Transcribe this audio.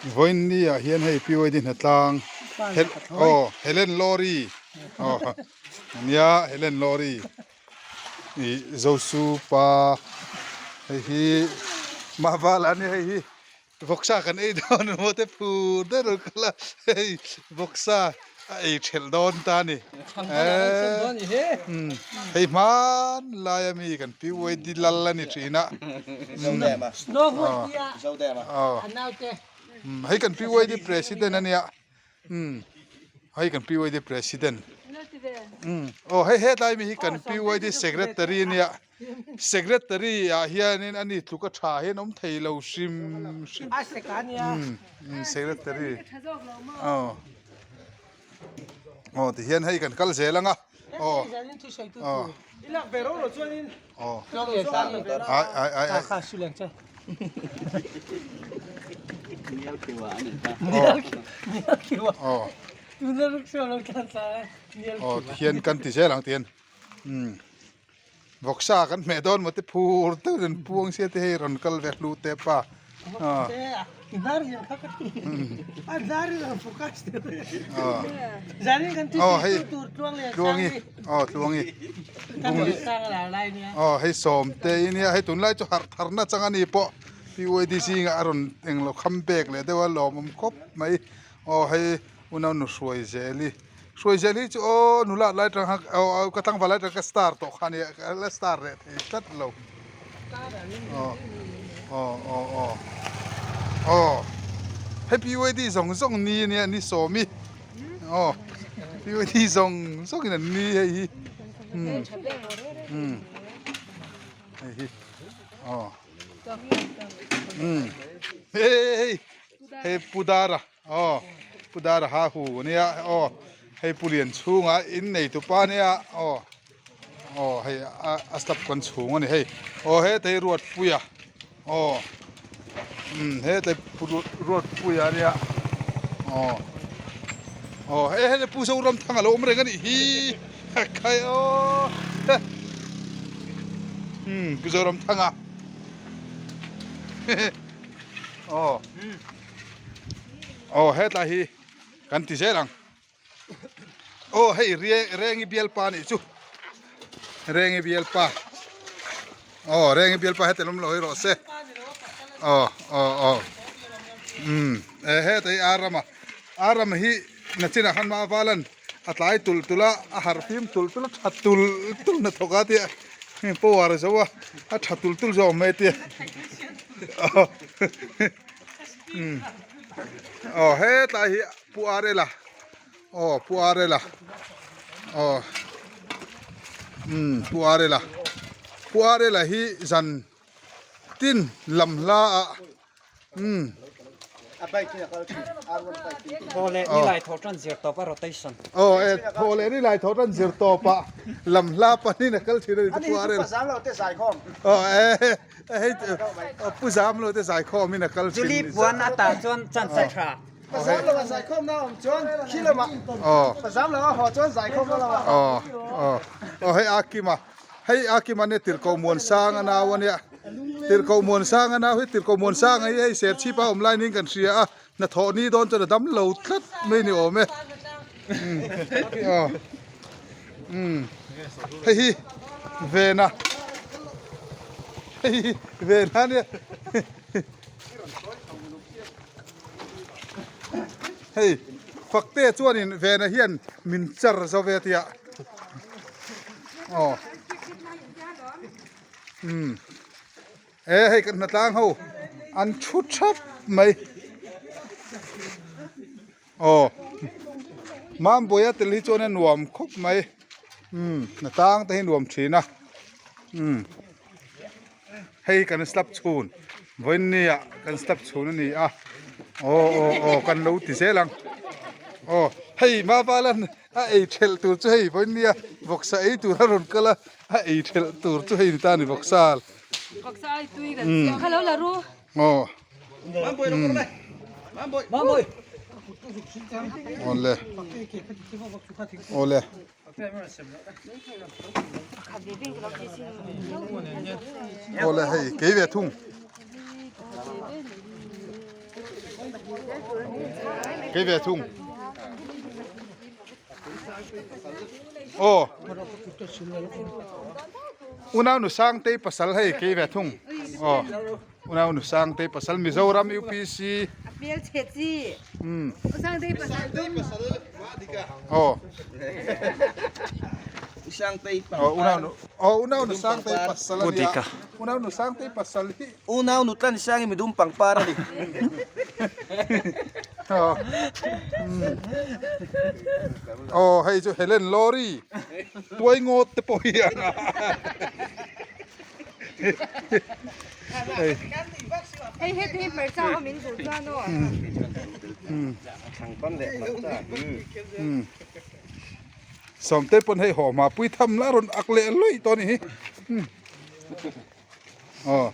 Vawiin ah hian hei PYD hnatlang aw Helen Lorry aw nia Helen Lorry ih Zosu pa hei hi Mahvala a nia hei hi. Vawksa kan ei dawn emaw te phur deuh rawn kal a, hei vawksa a ei thelh dawn ta a ni. Hei hmanlai a mi kan PYD lal a ni thin a. Hei kan PYD president a nia. Hei kan PYD president. Aw hei hetlai mi hi kan PYD secretary a nia. Secretary ah hianin ani tluk a tha hian awm thei lo hrim hrim umm secretary aw aw ti hian hei kan kal zel ang a aw aw aw ai ai ai ai aw aw ti hian kan ti zel ang ti hian umm. Vawksa kan hmeh dawn maw te phur deuh in puang sia te hei rawn kal ve hlu tep a aw hei tluangi aw tluangi aw hei sawmte i nia hei tunlai chu harh thar na chang a ni pawh PYD zingah a rawn englo kham bek leh deuh a lawmawm khawp mai aw hei. Unau nu hruai zel i hruai zel hi chu aw nula lai tang kha aw ka tlangval lai tang ka star tawh kha ania ka la star reh thei tlat lo aw aw aw aw aw hei PYD zawng zawng ni ania ni sawmi aw PYD zawng zawng in an ni hei hi umm umm hei hi aw umm hei hei hei pu dara. Aw Pu Dara ha hu ania aw hei Pu Lian chhunga in nei tu pa ania aw aw hei a a slap kan chhung ani hei aw hetah hi Ruatpuia aw umm hetah hi Pu Ruatpuia ania aw aw hei hei Pu Zoramthanga lo awm reng anih hi khai aw umm Pu Zoramthanga aw. Aw hetlai hi kan ti zel ang aw hei rengi bialpa nih chu rengi bialpa aw rengi bialpa heti lawm lo hi rawh se aw aw aw umm e heta hi arama arama hi nachinah khan mah valan a tlai tulh tulh a a harh fim tulh tulh a tha tulh tulh na thawk a tia heng power a zo a a tha tulh tulh zawk mai a tia aw hetlai hi pu arela aw pu arela aw umm pu arela pu arela hi zan tin lam hla ah umm Thaw leh ni lai thaw tan zir tawp a rotation. Aw e thaw leh ni lai thaw tan zir tawp a lam hla panin a kal thin a ni pu Arel. Aw e hei pu zam lo te zaikhawm in a kal thin. Julie puan ata chuan chance a tha. Pazam lo a zaikhawm na awm chuan khi lamah pazam lo a haw chuan zaikhawm na lamah. Aw aw aw hei Akima Hei a kim ania Tirhkoh Muansanga nau ania Tirhkoh Muansanga nau hi Tirhkoh Muansanga hi hei Serchhip a awm lai niin kan hria a hnathawh ni dawn chuan a dam lo tlat mai ni awm e aw umm hei hi Vena hei hi Vena ania hei Faktea chuanin Vena hian min char zo ve tia. Aw umm e hei kan hnatlang ho an thu thap mai aw Mambawiha tel hi chuan a nuam khawp mai umm hnatlang te hi nuam thin a umm hei kan slap chhun vawiin ah kan slap chhun a ni a aw aw aw kan lo ti zel ang aw hei Mavalan. A ei thelh tur chu hei vawiin nia vawksa ei tur a rawn kal a, a ei thelh tur chu hei ni ta a ni vawksa. Vawksa ai tui kan siam. Kha lo la ru. Aw. Awle. Awle. Awle hei kei ve thung. Kei ve thung. Aw. Unau nu Sangtei pasal hei kei ve thung. Aw. Unau nu Sangtei pasal Mizoram UPC. A hmel chhe chi. Umm. Sangtei pasal dum. Aw. Sangtei Aw unau nu aw unau nu Sangtei pasal a nia. Unau nu Sangtei pasal hi. Unau nu tlan Sangi midum pangpar a ni. Aw hei chu Helen Lorry tuai ngawt te pawh hi ang a. Hei heti hi hmarcha awm in duh chuan aw. Sawmte pawn hei haw hma pui tham la rawn ak leh luih tawh a ni hi. Aw.